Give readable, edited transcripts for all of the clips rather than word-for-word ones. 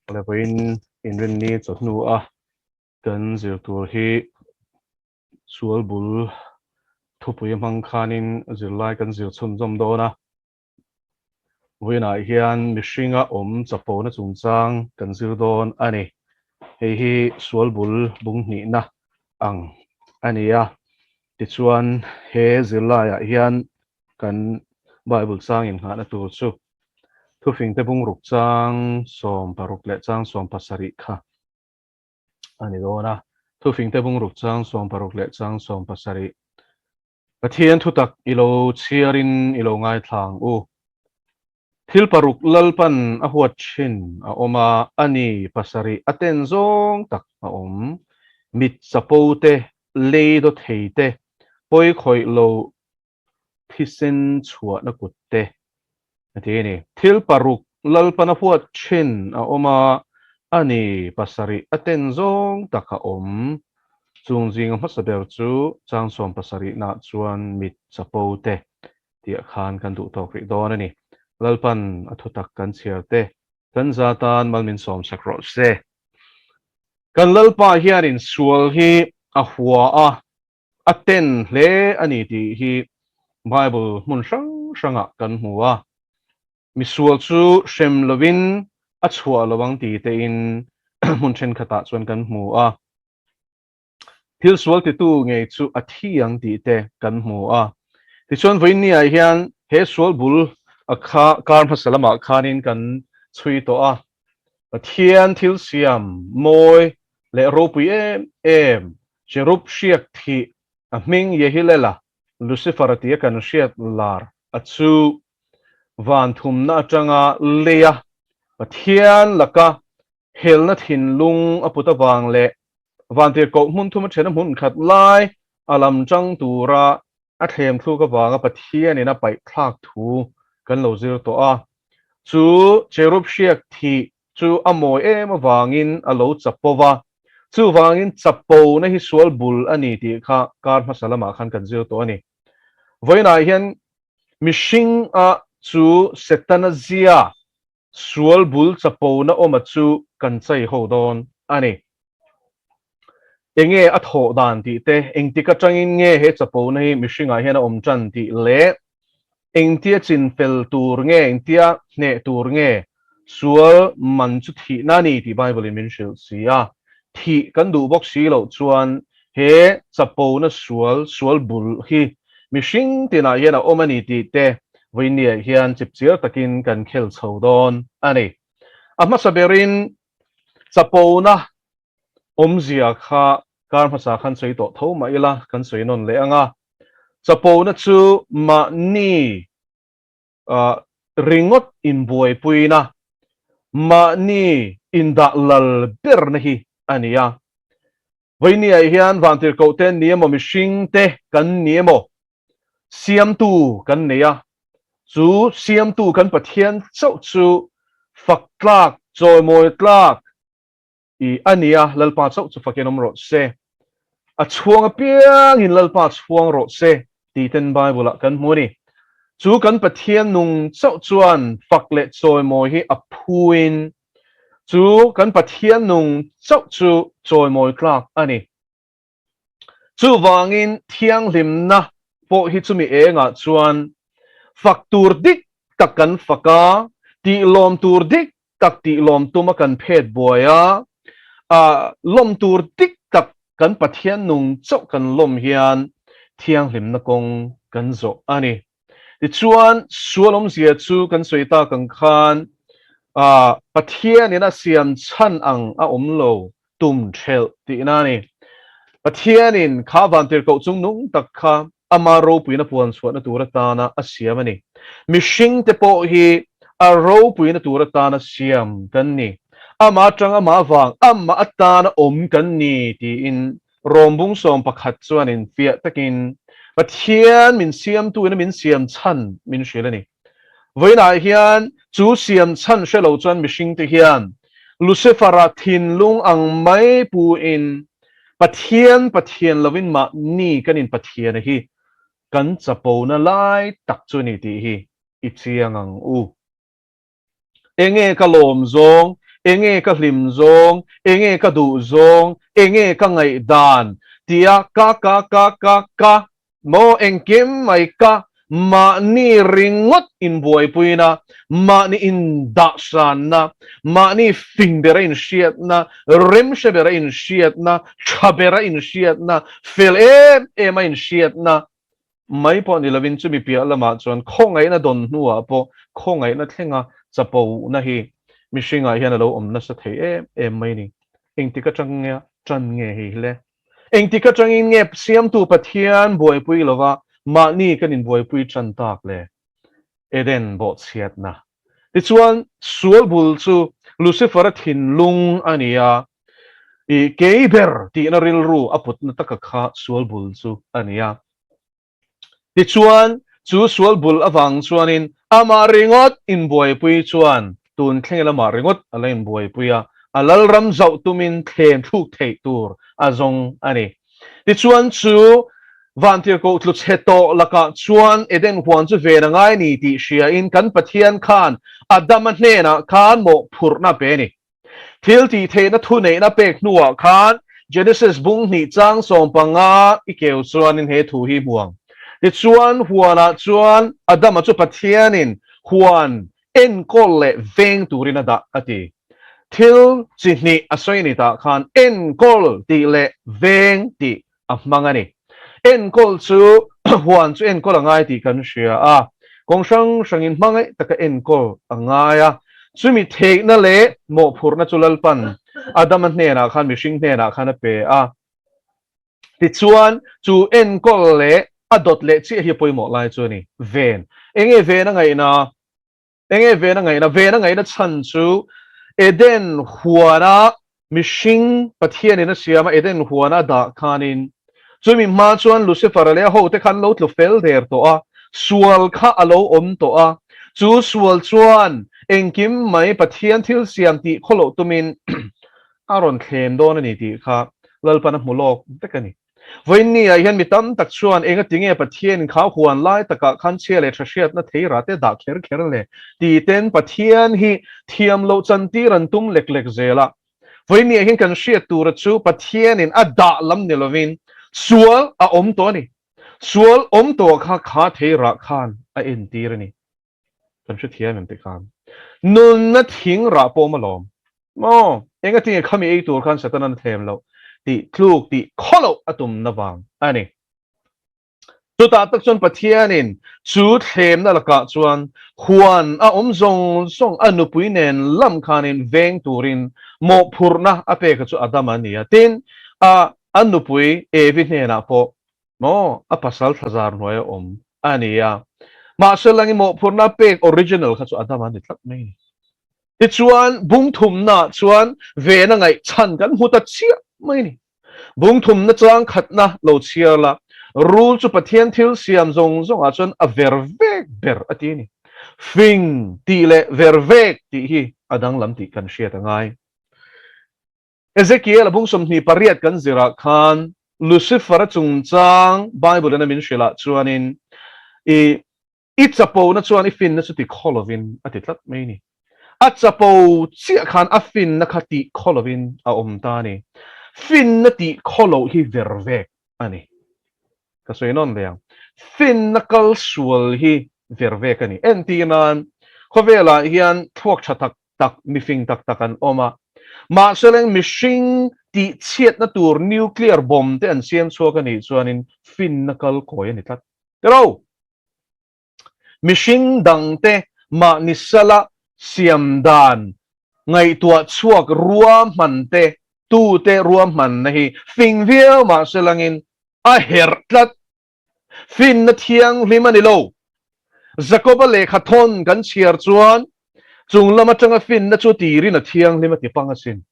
Awle vawiin inrinni chawhnu a kan zir tur hi sual bul thupui a hmang khanin zirlai kan zir chhunzawm dawn a. Vawiinah hian mihringa awm chapona chungchang kan zir dawn a ni. Hei hi sual bul bung hnihna ang a ni a. Tichuan he zirlaiah hian kan Bible chang innghahna tur chu Thufingte bungruk chang 16 leh chang 17 kha a ni dawn a. Thufingte bungruk chang 16 leh chang 17. Pathian thutak i lo chhiarin i lo ngaithla ang u. Thil paruk Lalpan a huat thin a awm a, a ni pasarih a ten zawng tak a awm. Mit chapo te, lei daw thei te, pawi khawih lo thisen chhuahna kut te a ti a ni. Thil paruk Lalpan a huat thin a awm a, a ni pasarih a ten zawng tak a awm. Chung zinga hmasa ber chu chang 70 nah chuan mit chapo te tih khan kan duh tawk rih dawn a ni. Lalpan a thutak kan chhiar te kan za tan mal min sawm sak rawh se. Kan Lalpa hianin sual hi a hua a, a ten hle a ni tih hi Bible hmun hrang hrangah kan hmu a. Misual chu hrem lovin a chhuah lo ang ti tein hmun thenkhatah chuan kan hmu a. Thil sual titu ngei chu a thi ang tih te kan hmu a. Tichuan vawiinniah hian he sual bul a kha kar hmasa lamah khanin kan chhui tawh a. Pathian thil siam mawi leh ropui em em Cherub hriak thih a hming Yehilela, Lucifer-a tia kan hriat lar a chu van thumna atanga leia Pathian laka helna thinlung a put avang leh vantirhkoh hmun thuma thena hmun khat lai a lam chang tura a thlem thluk avanga Pathianin a paih thlak thu kan lo zir tawh a. Chu cherub hriak thih chu a mawi em avangin a lo chapo va, chuvangin chapona hi sual bul a ni tih kha kar hmasa lamah khan kan zir tawh a ni. Vawiinah hian mihring a chu Setana zia sual bul chapona awma chu kan chai ho dawn a ni. Enge a thawh dan tih te, engtik atangin nge he chapona hi mihringah hian a awm tan tih leh engtia chin fel tur nge, engtia hneh tur nge sual man chu thihna a ni tih Bible in min hrilh si a. Thih kan duh bawk si loh chuan he chapona sual, sual bul hi mihring tinah hian a awm a ni tih te vawiinniah hian chipchiar takin kan khel chho dawn a ni. A hmasa berin chapona awmzia kha kar hmasa khan sawi tawh tho mah ila kan sawi nawn leh ang a. Chapona chu mahni ringawt inbuaipuina, mahni indah lal berna hi a ni a. Vawinia hian vantirhkoh te an ni emaw, mihring te kan ni emaw, siamtu kan nei a. Chu siamtu kan Pathian chauh chu fak tlak, chawimawi tlak, I a nia, Lalpa chauh chu fakin awm rawh se. A chhuang apiangin Lalpa chhuang rawh se tih ten Bible ah kan hmu a ni. Chu kan Pathian nung chauh chuan fak leh chawimawi hi a phuin chu kan Pathian nung chauh chu chawimawi tlak a ni. Chuvangin thianghlimna pawh hi chumi engah chuan fak tur dik tak kan fak a, tihlawm tur dik tak tihlawm tuma kan phet buai a, lawm tur dik tak kan Pathian nung chauh kan lawm hian thianghlimna kawng kan zawh a ni. Tichuan, sual awmzia chu kan sawi tak ang khan Pathianin a siam chhan ang a awm lo tum thelh tihna a ni. Pathianin kha vantirhkoh chung nung tak kha ama ropuina puan chhuahna tur atana a siam a ni. Mihringte pawh hi a ropuina tur atana siam kan ni. Ama atang ama vang, ama atana awm kan ni tiin Rawmbung 11 chuanin fiah takin Pathian min siamtuin a min siam chhan min hrilh a ni. Vawiinah hian chu siam chhan hre lo chuan mihringte hian Lucifer-a thinlung ang mai puin Pathian Pathian lovin mahni kan inpathiana hi kan chapona lai tak chu a ni tih hi i chiang ang u. Enge ka lawm zawng? Enge ka hlim zawng, enge ka duh zawng, enge ka ngaihdan tia ka ka ka ka ka maw engkim mai ka mahni ringawt inbuaipuina, mahni indahsanna, mahni fing bera inhriatna, remhre bera inhriatna, tha bera inhriatna, fel em em a inhriatna mai pawh ni lovin chumi piah lamah chuan khawngaihna dawn hnuah pawh khawngaihna thlenga chapona hi mihringah hian a lo awm nasa thei em em mai ni. Engtik atang nge tan nge hei hi le? Engtik atangin nge Siamtu Pathian buaipui lova mahni kan inbuaipui tan tak le? Eden bawhchhiatna. Tichuan, sual bul chu Lucifer-a thinlung a ni a, i kei ber tihna rilru a putna taka kha sual bul chu a ni a. Tichuan, chu sual bul avang chuanin amah ringawt inbuaipui chuan tun thleng lamah ringawt a la inbuaipui a, a lalram zauh tumin thlem thluk theih tur a zawng a ni. Tichuan chu Vantirhkoh tlu chhe tawh lakah chuan Eden huan chu ven a ngai ni tih hriain kan Pathian khan Adama hnenah khan mawhphurhna a pe a ni. Thil tih theihna thuneihna pek hnuah khan Genesis bung hnih chang 15 i keu chuanin he thu hi hmu ang. Tichuan huanah chuan Adama chu Pathianin huan enkawl leh veng turin a dah a ti. Thil chi hnih a sawi ni tah khan enkawl tih leh veng tih a hmang a ni. Enkawl chu huan chu enkawl a ngai tih kan hria a, kawng hrang hrangin hmangaih taka enkawl a ngai a. Chumi theihna leh mawhphurhna chu Lalpan Adama hnenah khan mihring hnenah khan a pe a. Tichuan, chu enkawl leh a dawt leh chiah hi a pawimawh lai chu a ni. Ven. Enge ven a ngaihna? Enge ven a ngaihna? Ven a ngaihna chhan chu Eden huana mihring Pathianin a siam a, Eden huana a dah khanin chumi hma chuan Lucifer-a leh a hote kha an lo tlu fel der tawh a, sual kha a lo awm tawh a. Chu sual chuan engkim mai Pathian thil siam tih khawloh tumin a rawn thlem dawn a ni tih kha Lalpan a hmu lawk vek a ni. Vawiinni ah hian mi tam tak chuan enga tinge Pathianin kha huan lai takah khan chhia leh tha hriatna thei rah te dah kher kher le ti ten Pathian hi thiam loh chantir an tum lek lek zel a. Vawiinni ah hian kan hriat tura chu Pathianin a dah lam ni lovin sual a awm tawh a ni. Sual awm tawh kha kha thei rah khan a entir a ni. Kan hrethiam em tikhan nunna thing rah pawm alawm maw enga tinge khami ei tur khan Satan an thlem loh tih tluk tih khawloh a tumna vang a ni. Chutah tak chuan Pathianin chu thlemna lakah chuan huan a awm zawng zawng a nupui nen lam khanin veng turin mawhphurhna a pek chu Adama a ni a. Tin, a a nupui Evi hnenah pawh Maw? A pasal thlazar hnuai a awm a ni a. Mahse langin mawhphurhna pek original kha chu Adama a ni tlat mai a ni. Tichuan, bung thumnaah chuan vena ngaihchhan kan hmu ta chiah mai a ni. Bung thumna chang khatna lo chhiar la, rul chu Pathian thil siam zawng zawngah chuan a ver vek ber a ti a ni. Fing tih leh ver vek tih hi a danglam tih kan hriat a ngai. Ezekiel a bung 28 kan zirah khan Lucifer-a chungchang Bible-in a min hrilh ah chuanin i i chapona chuan i finna chu ti khaw lovin a ti tlat mai a ni. A chapo chiah khan a finna kha tih khaw lovin a awm ta a ni. Finna tih khaw loh hi ver vek a ni. Ka sawi nawn ve ang. Finna kal sual hi ver vek a ni. Entir nan khawvelah hian thluak tha tak tak, mifing tak tak an awm a. Mahse leng mihring tih chhiatna tur nuclear bomb te an siam chhuak a nih chuanin finna kal kawi a ni tlat. Tiro! Mihring dangte mahni sala siam dan ngaihtuah chhuak ruahman te, tute ruahmanna hi fing viau mahse langin a herh tlat. Finna thianghlim a ni lo. Jakoba lehkha thawn kan chhiar chuan chung lam atanga finna chu tirin a thianghlim a ti pang asin.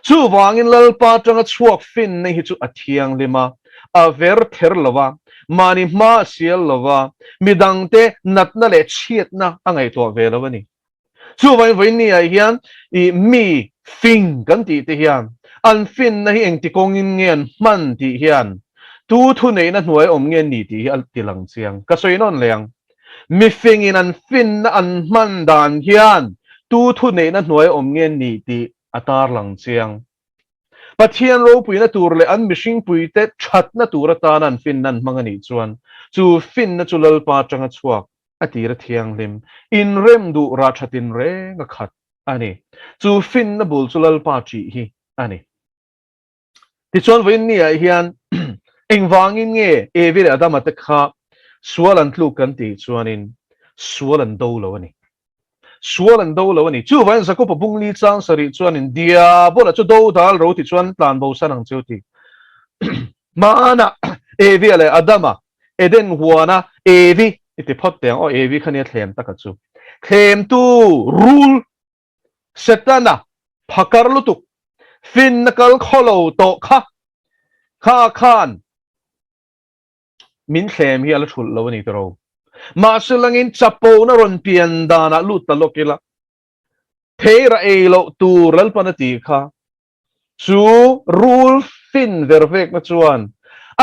Chuvangin Lalpa atanga chhuak finna hi chu a thianghlim a, a ver ther lo va, mahni hma a sial lo va, midangte natna leh chhiatna a ngaihtuah ve lo a ni. Chuvangin vawiinni ah hian i mi fing kan tih te hian an finna hi engti kawngin nge an hman tih hian tu thuneihna hnuai awm nge ni tih hi a ti lang chiang. Ka sawi nawn leh ang. Mi fingin an finna an hman dan hian tu thuneihna hnuai awm nge ni tih. a tarlang chiang. Pathian ropuina tur leh an mihringpuite thatna tur atana an finna an hmang a nih chuan chu finna chu Lalpa atanga chhuak a tira thianghlim, inrem duh rah tha tinreng a khat a ni. Chu finna bul chu Lalpa ṭih hi a ni. Tichuan vawiin niah hian engvangin nge Evi leh Adama te kha sual an tluk kan tih chuanin sual an do lo a ni. Sual an do lo a ni. Chuvangin Jakoba bungli chang sarih chuanin Diabola chu do dal ro ti chuan tlan bo san ang cheu ti. Hmanah Evi leh Adama Eden huana Evi i ti phawt teh ang aw Evi kha nia thlem taka chu. Thlemtu rul Setana phakar lutuk finna kal khaw lo tawh kha kha khan min thlem hi a la thulh lo a ni tiro. Mahse langin chapona rawn pian danah lut ta lawk ila theira ei loh tur Lalpan a tih kha chu rul fin ver vekna chuan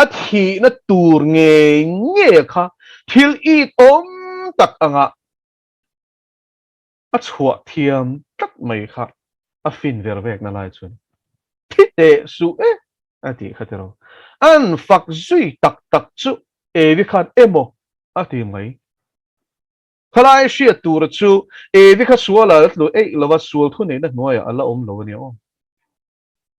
a thihna tur ngei ngei kha thil it awm tak angah a chhuah thiam tlat mai kha a fin ver vekna lai chuan thi teh suh e a tih kha tiro. An fak zui tak tak chu Evi khan emaw a ti mai. Khalai hriat tura chu Evi kha sual a la tlu eih lova sual thuneihna hnuaiah a la awm lo a nia aw.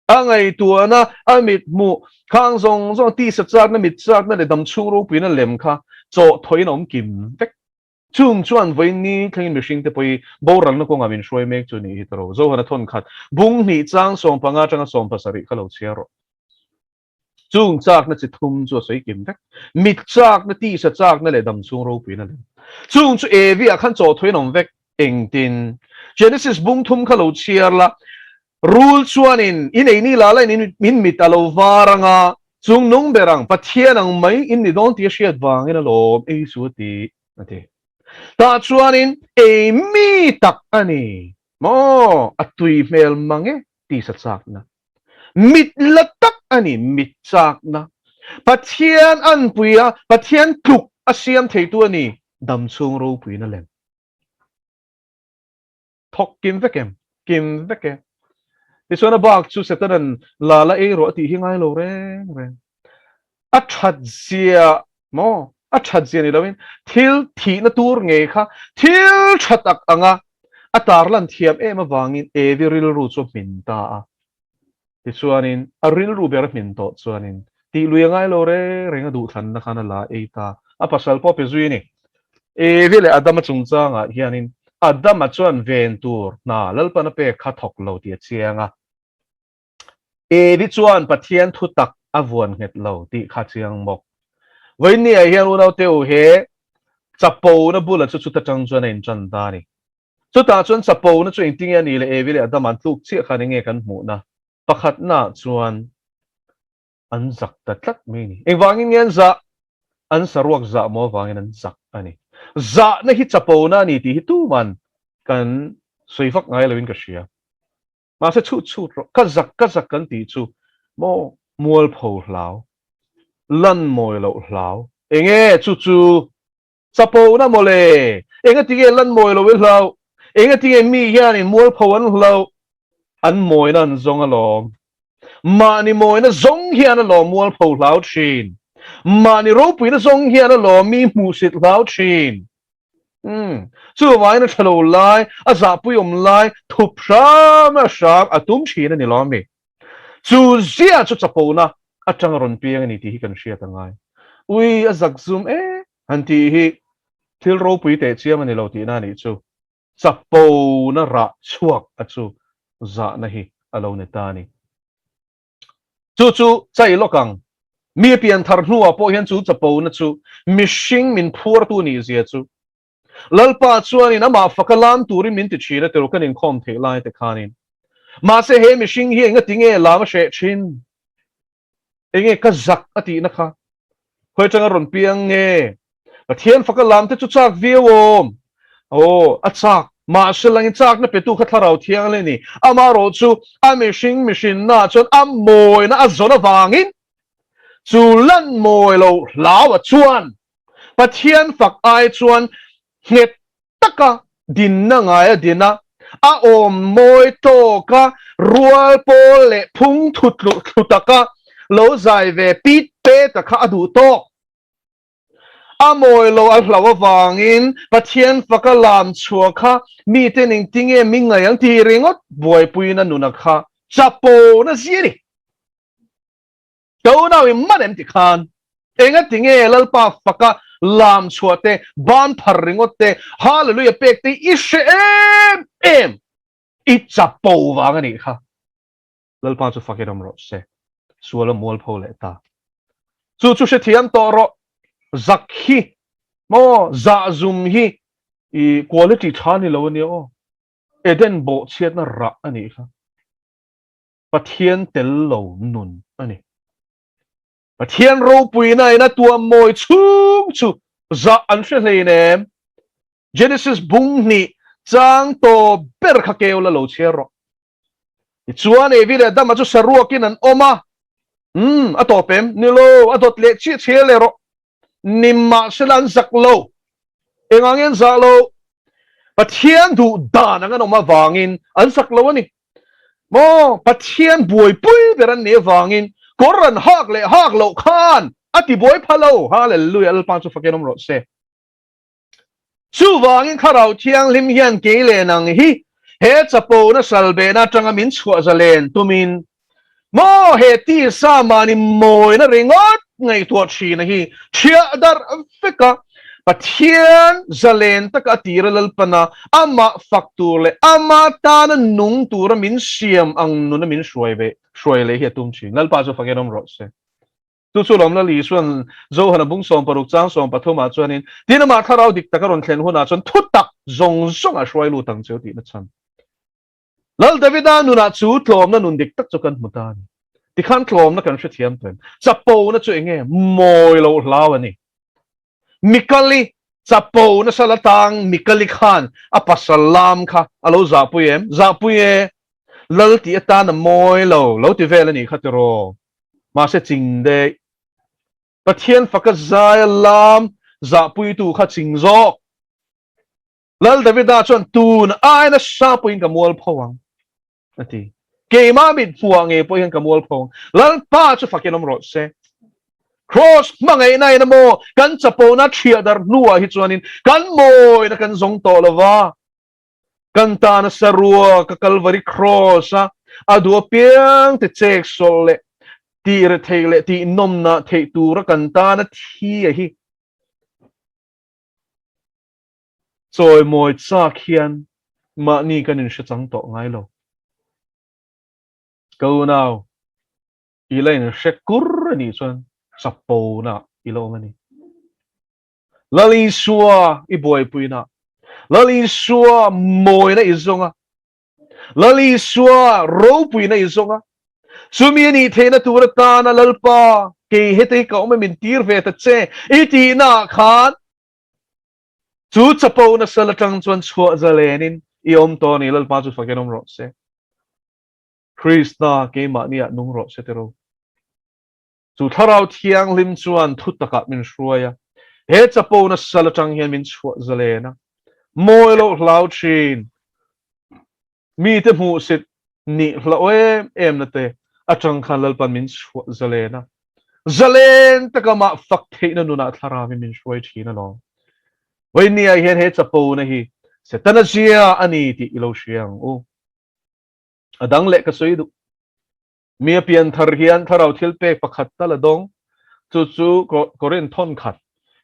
A ngaihtuahna, a mit hmuh, khang zawng zawng tisa chakna, mit chakna leh damchhung ropuina lem kha chawh thawhin a awm kim vek. Chung chuan vawiin ni thlengin mihringte pawh hi boralna kawngah min hruai mek chu nih hi tawh ro. Zohana thawn khat bung hnih chang 15 atanga 70 kha lo chhiar rawh. Chung chakna chi thum chu a sawi kim vek. Mit chakna, tisa chakna leh dam chhung ropuina lem. Chung chu Evi ah khan chaw thuin awm vek. Engtin? Genesis bung thum kha lo chhiar la, Rul chuanin in ei ni la la in in mit a lo var anga, chung nung ber ang, Pathian ang mai in ni dawn tih a hriat vangin a lawm ei chu a ti, a ti. Tah chuanin ei mi tak a ni maw? A tui hmel mang e tisa chakna. Mit la tak a ni, mit chakna. Pathian anpui a, Pathian tluk a siam theitu a ni, damchhung ropuina lem. Thawk kim vek em? Kim vek e. Tichuan a bak chu Setanan la la ei rawh a tih hi ngai lo reng reng. A that zia maw? A that zia ni loin thil thihna tur ngei kha thil tha tak anga a tarlan thiam em avangin Evi rilru chu a hmin ta a. Tichuanin a rilru ber a hmin tawh chuanin tih lui a ngai lo reng reng a duhthlanna khan a la ei ta. A pasal pawh pe zui a ni. Evi leh Adama chungchangah hianin Adama chuan ven tur hna Lalpan a pek kha thawk lo tih a chiang a. Evi chuan Pathian thu tak a vuan nghet lo tih kha chiang bawk. Vawiinniah hian unaute u he chapona bula chu chuta tang chuan a intan ta a ni. Chutah chuan chapona chu engtinge a nih leh Evi leh Adama an tluk chiah khan enge kan hmuhna? Pakhatnaah chuan an zak ta tlat mai a ni. Engvangin nge an zah? An saruak zah maw avangin an zak a ni. Zahna hi chapona a ni tih hi tuman kan sawi vak ngai loin ka hria. Mahse chhut chhut rawh, ka zak ka zak kan tih chu maw mualpho hlau, lan mawi loh hlau. Enge chu chu Chapona mawle! Engatinge lan mawi lo i hlauh? Engatinge mi hianin mualpho an hlauh? An mawina an zawng alawm. Mahni mawina zawng hian alawm mualpho hlau thin. Mahni ropuina zawng hian alawm mi hmuhsit hlau thin. Umm, chuvangin a tha lo lai, a zahpuiawm lai, thup hram a hram a tum thin a ni lawm mi. Chu zia chu chapona atanga rawn piang a ni tih hi kan hriat a ngai. Ui, a zakzum e han tih hi thil ropui teh chiam a ni lo tihna a nih chu. Chapona rah chhuak a chu zahna hi a lo ni ta a ni. Chu chu chai lawk ang. Mi pian thar hnuah pawh hian chu chapona chu mihring min phuartu nih zia chu Lalpa chuanin amah faka lam turin min ti thin a tirh kan inkhawm theih lai te khanin. Mahse he mihring hi enga tinge lam a hreh thin? Enge ka zak a tihna kha? Khawi atanga rawn piang nge? Pathian faka lam te chu chak viau awm. Aw, a chak. Mahse langin chakna petu kha thlarau thiang le ni. Amaherawh chu a mihring mihrinna chuan a mawina a zawn avangin chu lan mawi lo hlau a chuan Pathian fak ai chuan nghet taka dinna ngai a din a. A awm mawi tawk a, rual pawl leh phung thut thlu taka lo zai ve pit pet a kha a duh tawk. A mawi lo a hlauh avangin Pathian faka lam chhuah kha mite ning tinge mi ngaih ang tih ringawt buaipuina nuna kha chapo na zia a ni. Ka unau in man em ti khan enga tinge Lalpa faka lam chhuah te, ban phar ringawt te, Hallelujah pek te i hre em em i chapo vang a nih kha. Lalpa chu fakin awm rawh se. Sual a mualpho leh ta. Chu chu hrethiam tawh rawh. Zak hi maw zahzum hi i quality tha ni lo ania aw. Eden bawhchhiatna rah a nih kha. Pathian tel lo nun a ni. Pathian ropuina in a tuam mawi chhung chu zah an hre hleinem. Genesis bung hnih chang tawp ber kha keu la lo chhiar rawh. Tichuan Evi leh Adama chu saruakin an awm a, Umm, a tawp em? Ni lo, a dawt leh chiah chhiar leh rawh. Nimahsela an zak lo. Engah nge an zah lo? Pathian duh dan ang an awm avangin an zak lo a ni. Maw, Pathian buaipui ber an nih avangin kawr an hak leh hak loh khan a ti buai pha lo. Hallelujah, Lalpa chu fakin awm rawh se. Chuvangin Thlarau Thianghlim hian kei leh nang hi he chapona salbehna atanga min chhuah zalen tumin maw he tisa mahni mawina ringawt ngaihtuah thina hi thiah darh vek a, Pathian zalen taka a tira Lalpana amah fak tur leh ama tana nung tura min siam ang nuna min hruai ve hruai leh hi a tum thin. Lalpa chu fakin awm rawh se. Chu chu lawmna li chuan Johana bung 60 chang 13 ah chuanin, Tin amah thlarau dik tak a rawn thlen hunah chuan thutak zawng zawng a hruai lut ang cheu tihna chhan. Lal Davida nunah chu tlawmna nun dik tak chu kan hmu ta a ni. Tikhan tlawmna kan hrethiam tawh em? Chapona chu enge mawi loh hlau a ni. Mikali chapo nasa la tang Mikali khan a pasal lam kha a lo zahpui em? Zahpui e! Lal tih atan a mawi lo, lo ti vel a nih kha tiraw? Mahse ching daih. Pathian faka zaia lam zahpuitu kha ching zawk. Lal Davida chuan tun aia nasa pawhin ka mualpho ang. A ti. Keimah mit hmuah ngei pawh hian ka mualpho ang. Lalpa chu fakin awm rawh se. Kraws hmangaihna in emaw kan chapona thiah dar hnuah hi chuanin kan mawina kan zawng tawh lo va. Kan tana sarua ka Kalvari Kraws a a duh apiang te chek sawlh leh tih retheih leh tih nawmnah theih tura kan tana thi a hi Chawimawi chak hian mahni kan inhre chang tawh ngai lo. Ka unau, i la inhre kur a nih chuan chapona i la awm a ni. Lal Isua i buaipuina, Lal Isua mawina i zawng a, Lal Isua ropuina i zawng a, chumi a nih theihna tur atana Lalpa kei heta hi ka awm e min tir ve ta che i tihnaah khan Chu chapo nasa atang chuan chhuah zalenin i awm tawh a ni, Lalpa chu fakin awm rawh se. Krista keimahniah nung rawh se tiro. Chu Thlarau Thianghlim chuan thu takah min hruai a, he chapo nasa atang hian min chhuah zalen a, mawi loh hlau thin. Mite hmuhsit nih hlauh em em na te atang khan Lalpan min chhuah zalen a, zalen taka mah fak theihna nunah thlarauin min hruai thin alawm. Vawinia hian he chapona hi Setana zia a ni tih i lo hria ang u. A dang leh ka sawi duh. Mi a pian thar hian thlarau thil pek pakhat tal a dawng, chu chu Korinth thawnkhat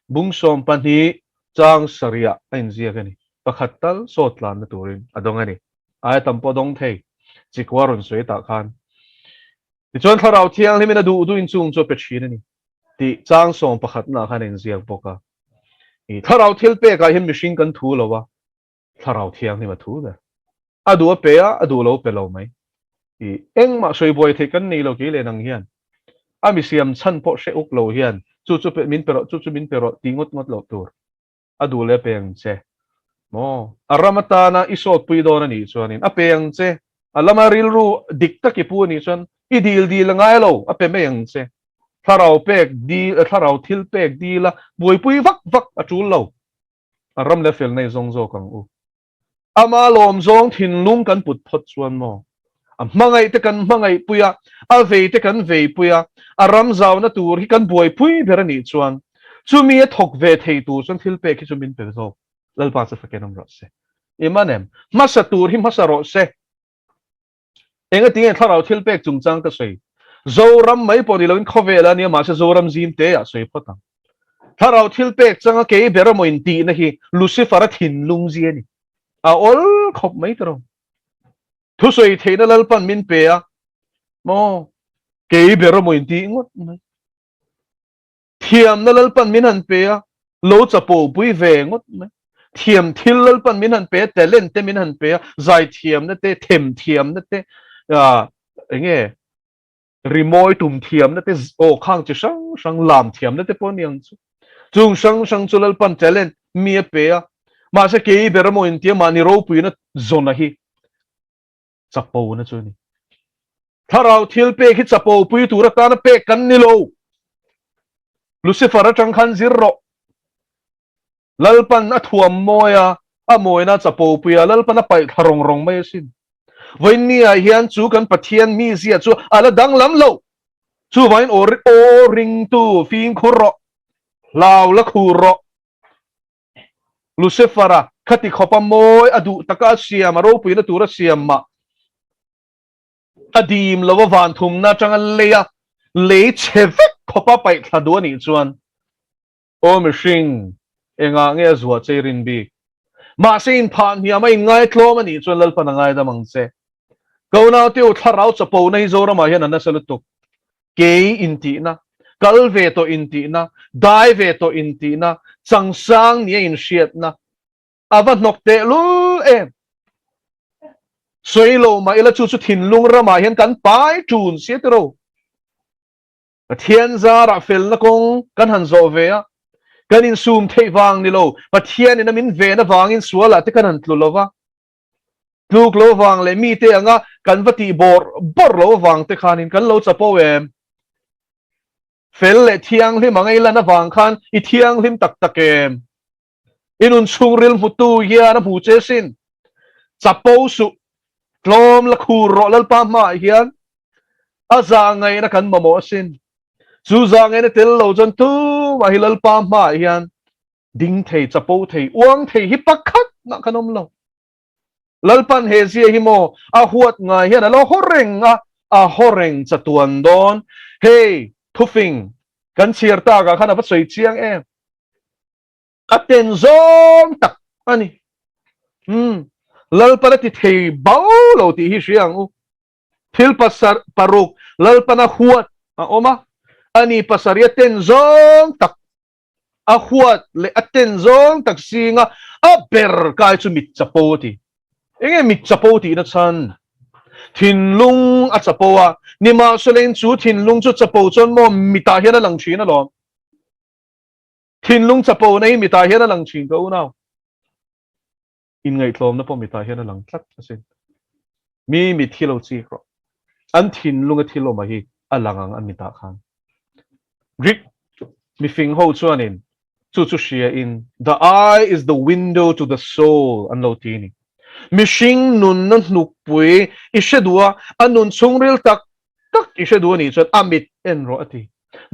bung 12 chang sarihah a inziak a ni. Pakhat tal sawt tlanna turin a dawng a ni. Aia tam pawh a dawng thei, chikua rawn sawi tah khan. Tichuan thlarau thianghlimin a duh duhin chung chu a pe thin a ni tih chang sawm pakhatnaah khan a inziak bawk a. Thlarau thil pekah hian mihring kan thu lo a, Thlarau Thianghlim a thu ber. A duh a pe a, a duh lo pe lo mai. I engmah sawi buai theih kan nei lo kei leh nang hian. A mi siam chhan pawh hre uk lo hian chu chu min pe rawh, chu chu min pe rawh tih ngawt ngawt loh tur. A duh leh a pe ang che. Maw? A ram atana i sawtpui dawn a nih chuanin a pe ang che. A lama rilru dik tak i pu a nih chuan i dil dil a ngai lo, a pe mai ang che. Thlarau pek dil, thlarau thil pek dila buaipui vak vak a tul lo. A ram leh fel nei zawng zawk ang u. Ama lawm zawng thinlung kan put phawt chuan maw? A hmangaih te kan hmangaih pui a, a vei te kan vei pui a, a ram zauna tur hi kan buaipui ber a nih chuan chumi a thawk ve thei tur chuan thil pek hi chu min pe zawk. Lalpa chu fakin awm rawh se. I man em? Hmasa tur hi hmasa rawh se. Engatinge thlarau thil pek chungchang ka sawi? Zoram mai pawh ni loin khawvel a nia mahse Zoram zim te ah sawi phawt ang. Thlarau thil pek changa kei ber emaw intihna hi Lucifer-a thinlung zia a ni. A awl khawp mai ta rawh. Thusawi theihna Lalpan min pe a, maw kei ber emaw intih ngawt mai. Thiamna Lalpan min han pe a, lo chapo pui ve ngawt mai. Thiam thil Lalpan min han pe a, talent te min han pe a, zaithiamna te, themthiamna te, enge rimawi tum thiamna te, aw khang chi hrang hrang, lam thiamna te pawh a ni ang chu. Chung hrang hrang chu Lalpan talent mi a pe a, mahse kei ber emaw intia mahni ropuina zawna hi chapona chu a ni. Thlarau thil pek hi chapo pui tur atana pek kan ni lo. Lucifer atang khan zir rawh. Lalpan a thuam mawi a, a mawina chapo pui a, Lalpan a paih thla rawng rawng mai asin. Vawiinni ah hian chu kan Pathian mizia chu a la danglam lo. Chuvangin aw aw ringtu fimkhur rawh, hlau la khur rawh. Lucifer-a khati khawpa mawi a duh taka a siam, a ropuina tur a siam mah a dim lo a van thumna atanga lei a lei chhe vek khawpa paih thla duh a nih chuan aw mihring engah nge a zuah che i rin bik? Mahse inphah hniam a inngaitlawm a nih chuan Lalpan a ngaidam ang che. Ka unaute u thlarau chapona hi Zoramah hian a nasa lutuk. Kei intihna, kal ve tawh intihna, dai ve tawh intihna, changsang nia inhriatna a va hnawk tehlul em? Sawi lo mah ila chu chu thinlung ramah hian kan pai ṭun sia tiro. Pathian zarah felna kawng kan han zawh ve a, kan insum theih vang ni lo, Pathianin a min ven avangin sualah te kan han tlu lo va. Tluk lo vang leh mite anga kan va tih bawrh bawrh lo vang te khanin kan lo chapo em? Fel leh thianghlim anga i lan avang khan i thianghlim tak tak em? I nun chhungril hmutu hian a hmu che sin. Chapo suh, tlawm la khur rawh Lalpa hmaah hian a zahngaihna kan mamawh asin. Chu zahngaihna tel lo chuan tumah hi Lalpa hmaah hian Ding thei, chapo thei, uang thei hi pakhat mah kan awm lo. Lalpan he zia hi maw a huat ngai hian a lo haw reng a, a haw reng chatuan dawn. Hei, thufing kan chhiar takah khan a va sawi chiang em? A ten zawng tak a ni. Umm, Lalpan a ti thei bo lo tih hi hria ang u. Thil pasar paruk Lalpan a huat a awm a, ani pasarih a ten zawng tak A huat leh a ten zawng tak zinga a ber kai chu mit chapo a ti. Enge mit chapo tihna chhan? Thinlung a chapo a, nimahselain chu thinlung chu chapo chuan maw mitah hian a lang thin alawm. Thinlung chapo na hi mitah hian a lang thin ka unau. Inngaihtlawmna pawh mitah hian a lang tlat asin. Mi mit hi lo chik rawh. An thinlunga thil awma hi a lang ang an mitah khan. Greek mifing ho chuanin chu chu hria in the eye is the window to the soul an lo ti a ni. Mihring nunna hnukpui i hre duh a, a nun chhungril tak tak i hre duh a nih chuan a mit en rawh a ti.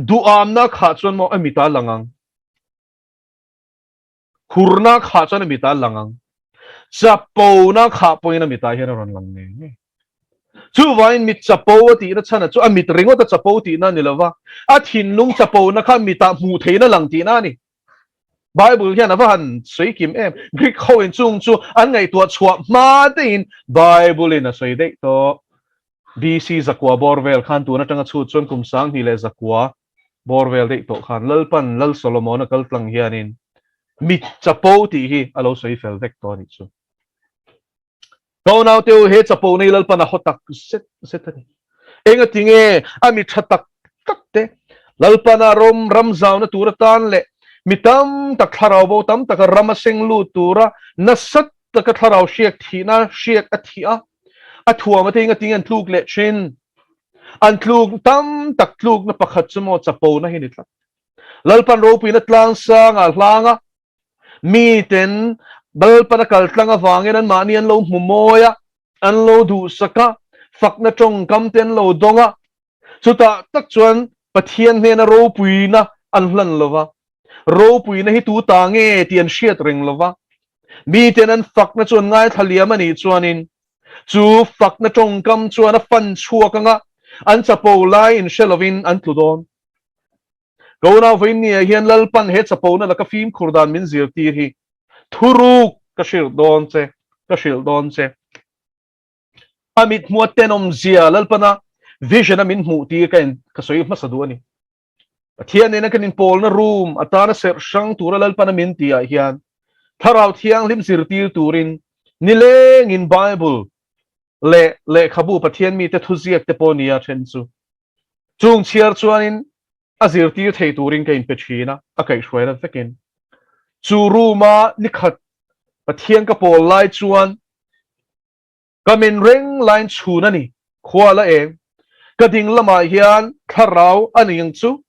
Duhamna khah chuan maw a mitah a lang ang. Hurna khah chuan a mitah a lang ang. Chapona khah pawhin a mitah hian a rawn lang ngei ngei. Chuvangin mit chapo a tihna chhanah chu a mit ringawt a chapo tihna a ni lo va, a thinlung chapona kha mitah hmuh theihin a lang tihna a ni. Bible hian a va han sawi kim em. Greek hoin chung chu an ngaihtuah chhuah hma deihin Bible in a sawi daih tawh. BC zakua bawr vel khan tun atanga chhut chuan kum 2000 leh zakua bawr vel daih tawh khan Lalpan Lal Solomon-a kal tlang hianin mit chapo tih hi a lo sawi fel vek tawh a nih chu. Ka unaute u, he chapo nei Lalpan a haw tak zet zet a ni. Engati nge a mi tha tak tak te Lalpana rawm ram zauna tur atan leh mi tam tak thlarau bo tam taka ram a seng lut tura nasa taka thlarau hriak thihna hriak a thih a, a thuam a te engati nge an tluk leh thin? An tluk tam tak tlukna pakhat chu maw chapona hi ni tlat. Lalpan ropuina tlangsanga hlanga miten Lalpan a kal tlang avangin anmahni an lo hmu mawi a, an lo duhsak a, fakna tawngkam te an lo dawng a. Chutah tak chuan Pathian hnena ropuina an hlan lo va, ropuina hi tu ta nge tih an hriat reng lo va, miten an fakna chu an ngaithla liam a nih chuanin chu fakna tawngkam chuan a fan chhuak anga an chapo lai inhre lovin an tlu dawn. Ka unau vawiinniah hian Lalpan he chapona laka fimkhur dan min zirtir hi thuruk ka hrilh dawn che, ka hrilh dawn che. A mit hmuh a tenawm zia Lalpana vision a min hmuh tir ka in ka sawi hmasa duh a ni. Pathian nena kan inpawlna room atana serh hrang tura Lalpana min tih ah hian Thlarau Thianghlim zirtir turin nilengin Bible leh lehkhabu Pathian mite thuziak te pawh nia then chu chung chhiar chuanin a zirtir thei turin ka inpe thin a, a kaihhruaina vekin. Chu room a nikhat Pathian ka pawl lai chuan Ka min reng laiin chhun a ni, khua la eng. Ka ding lamah hian thlarau a ni ang chu.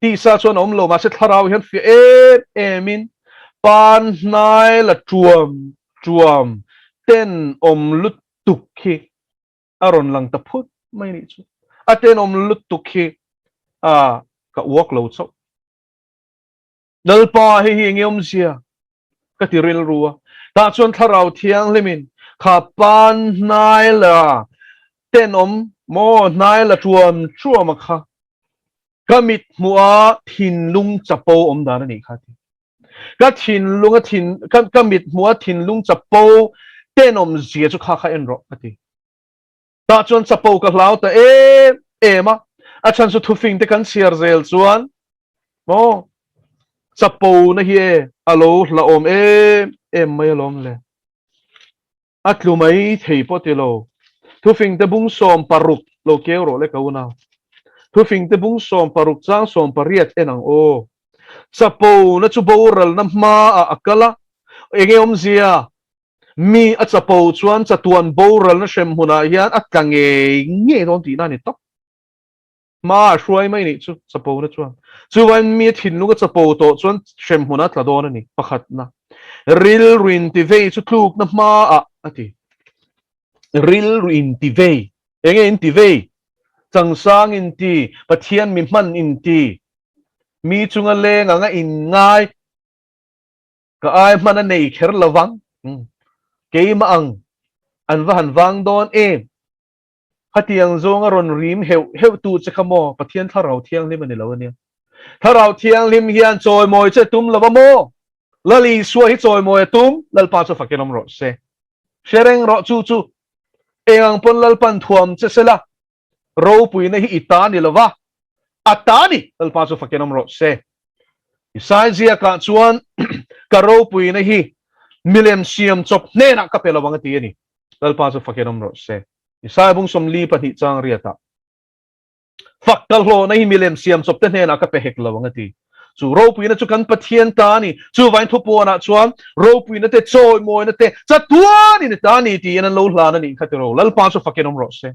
Tisa chuan a awm lo, mahse thlarau hian fiah em emin pan hnai la tuam tuam tenawm lutuk hi a rawn lang ta phut mai nih chu. A tenawm lutuk hi a ka uak lo chauh. Lalpa, hei hi enge awmzia? Ka ti rilru a. Tah chuan Thlarau Thianghlimin kha pan hnai la tenawm maw hnai la tuam tuam a kha ka mit hmuh a thinlung chapo awm dan a nih kha ti. Ka thinlung a thin ka ka mit hmuh a thinlung chapo tenawm zia chu kha kha en rawh ka ti. Tah chuan chapo ka hlau ta em em a, a chhan chu thufing te kan chhiar zel chuan maw chapo na hi e a lo hlauhawm em em mai alawm le. A tlu mai thei pawh ti lo. Thufing te bung 16 lo keu rawh le ka unau. Thufing te bung 16 chang 18 en ang aw. Chapo na chu boralna hmaah a kal a, enge awmzia? Mi a chapo chuan chatuan boralna hrem hmunah hian a tla ngei ngei dawn tihna a ni tawp. Hma a hruai mai nih chu chapona chuan. Chuvain mi a thinlung a chapo tawh chuan hrem hmunah a tla dawn a ni. Pakhatna, rilru intivei chu tlukna hmaah a ti. Rilru intivei. Enge intivei? Changsang inti, Pathian mi hman inti, mi chunga leng anga inngai. Ka ai hman a nei kher lo vang. Keimah ang an va han vang dawn em? Khatiang zawnga rawn rim heuh heuh tu che kha maw Pathian Thlarau Thianghlim a ni lo ania. Thlarau Thianghlim hian chawimawi che tum lo va maw? Lal Isua hi chawimawi a tum, Lalpa chu fakin awm rawh se. Hre reng rawh chu chu eng ang pawn Lalpan thuam che sela Ropuina hi i ta ni lova, a ta ni, Lalpa chu fakin awm rawh se. Isai ziakah chuan ka ropuina hi milem siam chawp hnenah ka pe lo ang a ti a ni. Lalpa chu fakin awm rawh se. Isai bung 42 chang riatah fak ka hlawhna hi milem siam chawp te hnenah ka pe hek lo ang a ti. Chu ropuina chu kan Pathian ta a ni. Chuvain thupuanah chuan ropuina te, chawimawina te, chatuanin i ta a ni tiin an lo hlan a nih kha ti ro. Lalpa chu fakin awm rawh se.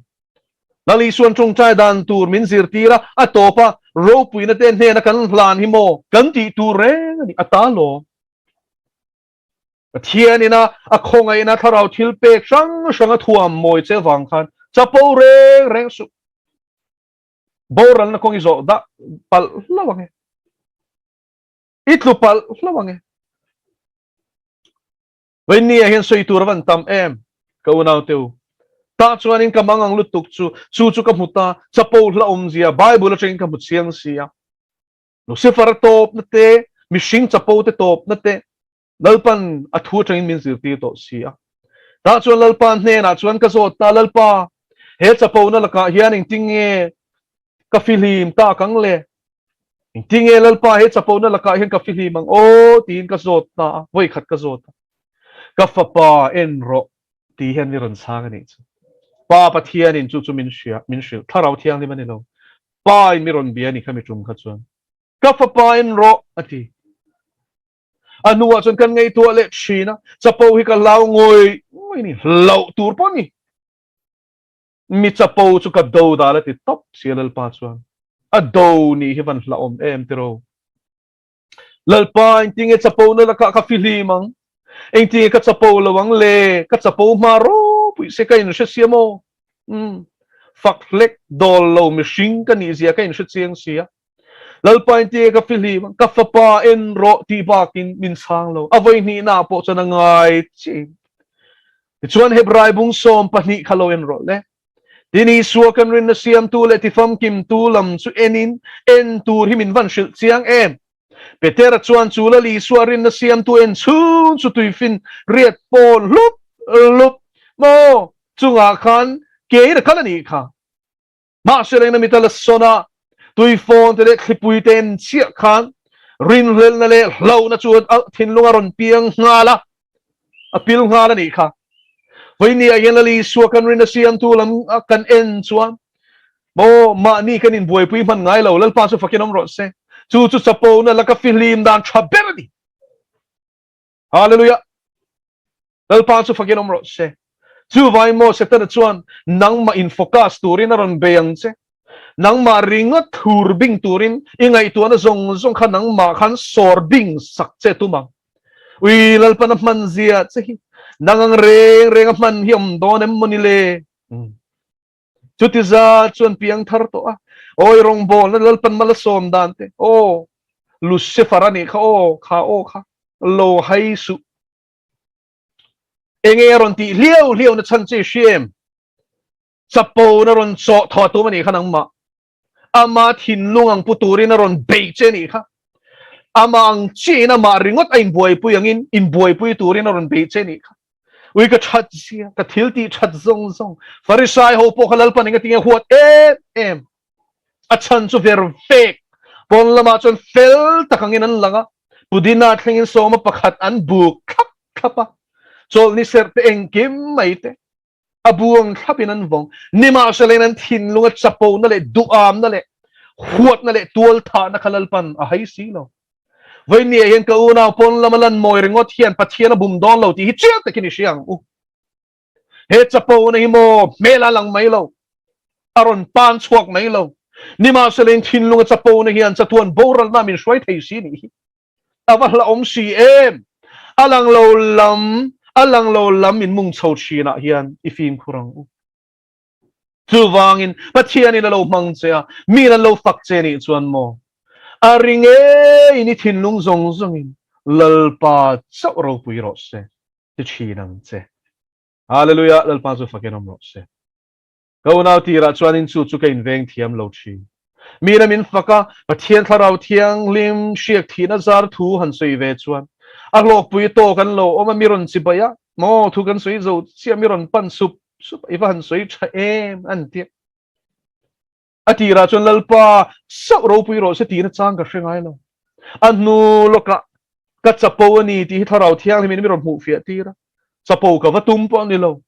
Lal Isuan tawngtai dan tur min zirtir a, a tawp a, ropuina te hnena kan hlan hi maw kan tih tur reng a ni, a ta lawm. Pathianin a a khawngaihna thlarau thil pek hrang hrang a thuam mawi che vang khan chapo reng reng suh. Boralna kawng i zawh dah palh hlauh ang e. I tlu palh hlauh ang e. Vawinia hian sawi tur a van tam em ka unau te u. Tah chuanin ka mang ang lutuk chu, chu chu ka hmu ta, chapo hlauhawmzia Bible atangin ka hmu chiang si a. Lucifer a tawpna te, mihring chapo te tawpna te, Lalpan a thu atangin min zirtir tawh si a. Tah chuan Lalpa hnenah chuan ka zawt ta, Lalpa, he chapona lakah hian engtinge ka fihlim tak ang le? Engtinge Lalpa he chapona lakah hian ka fihlim ang aw? tiin ka zawt ta a, vawi khat ka zawt a. Ka fapa en rawh ti hian mi rawn chhang a nih chu. Pa Pathianin chu chu min hria, min hrilh. Thlarau Thianghlim a ni lo. Pa in mi rawn bia a ni kha mi tum kha chuan. Ka fapa en rawh a ti. A hnuah chuan kan ngaihtuah leh thin a, chapo hi ka hlau ngawi ngawi ni, hlauh tur pawh ni. Mi chapo chu ka do dal a ti tawp sia Lalpa chuan. A do nih hi van hlauhawm em tiro. Lalpa engtinge chapo na lakah ka fihlim ang? Engtinge ka chapo lo ang le? Ka chapo hma ropui se ka inhre sia maw? Umm, fak hlek dawl lo mihring ka nih zia ka inhre chiang sia. Lalpa engtinge ka fihlim ang? Ka fapa en rawh tih bakin min chhang lo. A vawi hnihna pawh chuan a ngai chiah. Tichuan Hebrai bung 12 kha lo en rawh le. Tin Isua kan rinna siamtu leh tifamkimtu lam chu enin en tur hi min van hrilh chiang em? Petera chuan chu Lal Isua rinna siamtu en chhung chu tuifin riat pawn hlup hlup maw chungah khan kein a kal a nih kha. Mahse rengna mit a la sawn a, tuifawn te leh thlipui te en chiah khan rinhlelhna leh hlauhna chu a thinlung a rawn piang nghal a, a pil nghal a nih kha. Vawinia hian Lal Isua kan rinna siamtu lam kan en chuan maw mahni kan inbuaipui hman ngai lo, Lalpa chu fakin awm rawh se. Chu chu chapona laka fihlim dan tha ber a ni. Hallelujah! Lalpa chu fakin awm rawh se. Chuvangin maw Setana chuan nangmah in focus turin a rawn bei ang che. Nangmah ringawt thur bing turin i ngaihtuahna zawng zawng kha nangmah khan sawr bing sak che tum ang. Ui Lalpan a hman zia che hi nang ang reng reng a hman hi awm dawn em maw ni le? Chuti za chuan piang thar tawh a. Awi rawngbawlna Lalpan mal a sawm dan te. Aw Lucifer a nih kha aw kha aw kha lo hai suh. Enge a rawn tih hliau hliau na chhan che i hria em? Chapo na rawn chawh thaw tum a nih kha nangmah. Ama thinlung ang pu turin a rawn bei che a nih kha. Amah ang chiahin amah ringawt a inbuaipui angin inbuaipui turin a rawn bei che a nih kha. Ui ka that zia, ka thil tih that zawng zawng. Farisai ho pawh kha Lalpan enga tinge huat em em. A chhan chu ver vek. Pawn lamah chuan fel tak angin an lang a. Pudina thlengin sawma pakhat an buk thlap thlap a. Chawlhni serh te engkim mai te a buang thlapin an vawng. Nimahselain an thinlunga chapona leh duhamna leh huatna leh tualthahna kha Lalpan a hai si lo. Vawinia hian ka unau pawn lama lan mawi ringawt hian Pathian a bum dawn lo tih hi chiang takin i hria ang u. He chapona hi maw hmel a lang mai lo, a rawn pan chhuak mai lo. Nimahselain thinlunga chapona hian chatuan boralna min hruai thei si nih hi. A va hlauhawm si em! A lang lo lam, a lang lo lam in mung chho thinah hian i fimkhur ang u. Chuvangin Pathianin a lo hmang che a, miin an lo fak che nih chuan maw? A ri ngeiin i thinlung zawng zawngin Lalpa chauh ropui rawh se ti thin ang che. Hallelujah! Lalpa chu fakin awm rawh se. Ka unau tirah chuanin chu chu ka inveng thiam lo thin. Miin a min fak a, Pathian Thlarau Thianghlim hriak thihna zar thu han sawi ve chuan a hlawkpui tawk an lo awm a, mi rawn chibai a, maw thu kan sawi zo chiah mi rawn pan sup sup i va han sawi tha em an ti a. A tirah chuan Lalpa sauh ropui rawh se tihna chang ka hre ngai lo. A hnu lawkah ka chapo a ni tih hi Thlarau Thianghlimin mi rawn hmuh fiah tir a. Chapo ka va tum pawh a ni lo.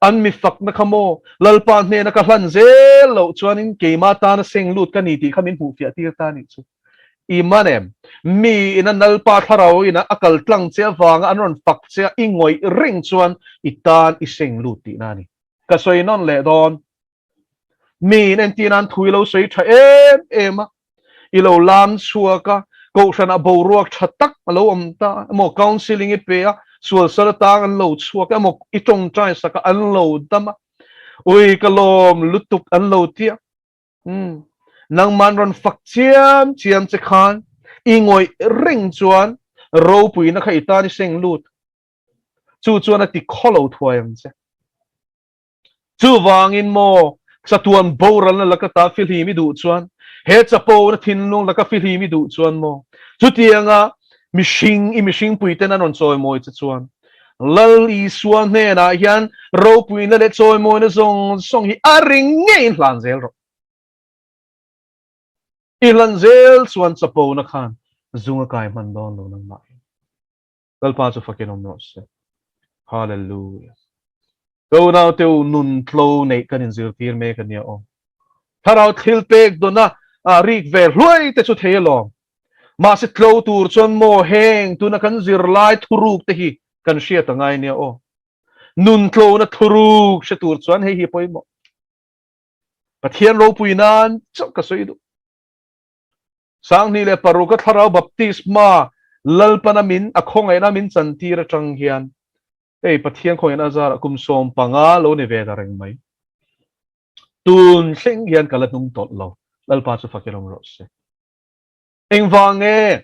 An mi fakna kha maw Lalpa hnena ka hlan zel loh chuanin keimah tana seng lut ka ni tih kha min hmuh fiah tir ta a nih chu. I man em? Mi ina Lalpa Thlarau ina a kal tlang che avanga an rawn fak che a i ngawih reng chuan i tan i seng lut tihna a ni. Ka sawi nawn leh dawn. Mi in entir nan thu i lo sawi tha em em a, i lo lam chhuak a, kohhranah boruak tha tak a lo awm ta emaw counselling i pe a, sual sal atang an lo chhuak emaw i tawngtai sak a an lo dam a, ui ka lawm lutuk an lo ti a. Umm nangman rawn fak chiam chiam che khan i ngawih reng chuan ropuina kha i tan i seng lut chu chuan a ti khawlo thuai ang che. Chuvangin maw chatuan boralna laka ta fihlim i duh chuan he chapona thinlung laka fihlim i duh chuan maw chutianga mihring i mihring puiten an rawn chawimawi che chuan Lal Isua hnenah hian ropuina leh chawimawina zawng zawng hi a ring ngeiin hlan zel rawh. I hlan zel chuan chapona khan zung a kai hman dawn lo nangmah hi. Lalpa chu fakin awm rawh se. Hallelujah. Ka unau te u nun tlo neih kan inzirtir mek a nia aw. Thlarau thil pek dawna rik ve hluai te chu thei alawm. Mahse tlo tur chuan maw heng tuna kan zirlai thuruk te hi kan hriat a ngai nia aw. Nun tlona thuruk hre tur chuan hei hi pawimawh. Pathian ropui nan chauh ka sawi duh. 26 a thlarau baptisma Lalpana min a khawngaihna min chantir atang hian hei Pathian khawngaihna azarah kum 15 lo ni ve ta reng mai. Tun thleng hian ka la hnung tawlh lo. Lalpa chu fak ilawm rawh se. Engvang nge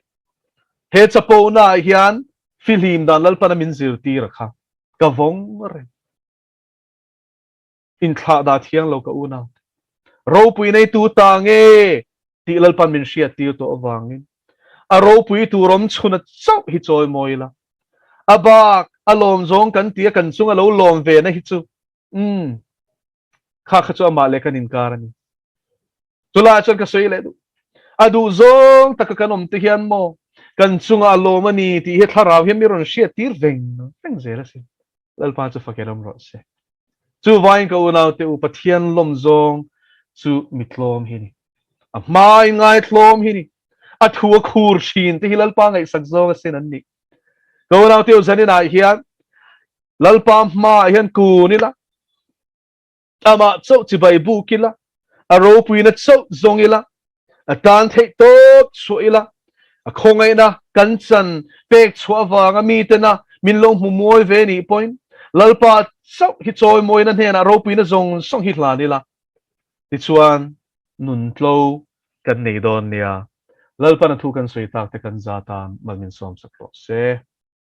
he chapona ah hian fihlim dan Lalpana min zirtir a kha ka vawng reng. Inthlah dah thiang lo ka unau te. Ropui neitu ta nge tih Lalpan min hriat tir tawh avangin a ropui tur awm chhun a chauh hi chawi mawi ila. A bak a lawm zawng kan ti a kan chung a lo lawm ve na hi chu umm kha kha chu amah leh kan inkar a ni. Chulaiah chuan ka sawi leh duh. A duh zawng taka kan awm te hian maw kan chungah a lawm a ni tih hi thlarau hian mi rawn hriat tir veng veng zel a sin. Lalpa chu fak erawm rawh se. Chuvangin ka unaute u Pathian lawm zawng chu mi tlawm hi ni. A hmai ngai tlawm hi ni. A thu a khur thin te hi Lalpa ngaihsak zawng a sin an ni. Ka unaute u zaninah hian Lalpa hmaah hian kun ila, amah chauh chibai buk ila, a ropuina chauh zawng ila, a tan theih tawp chhuah ila, a khawngaihna kan chan pek chhuah avanga mitena min lo hmu mawi ve nih pawhin Lalpa chauh hi chawimawina hnenah ropuina zawng zawng hi hlan ila, tichuan nun tlo kan nei dawn nia. Lalpan a thu kan sawi tak te kan za tan mal min sawmsak rawh se.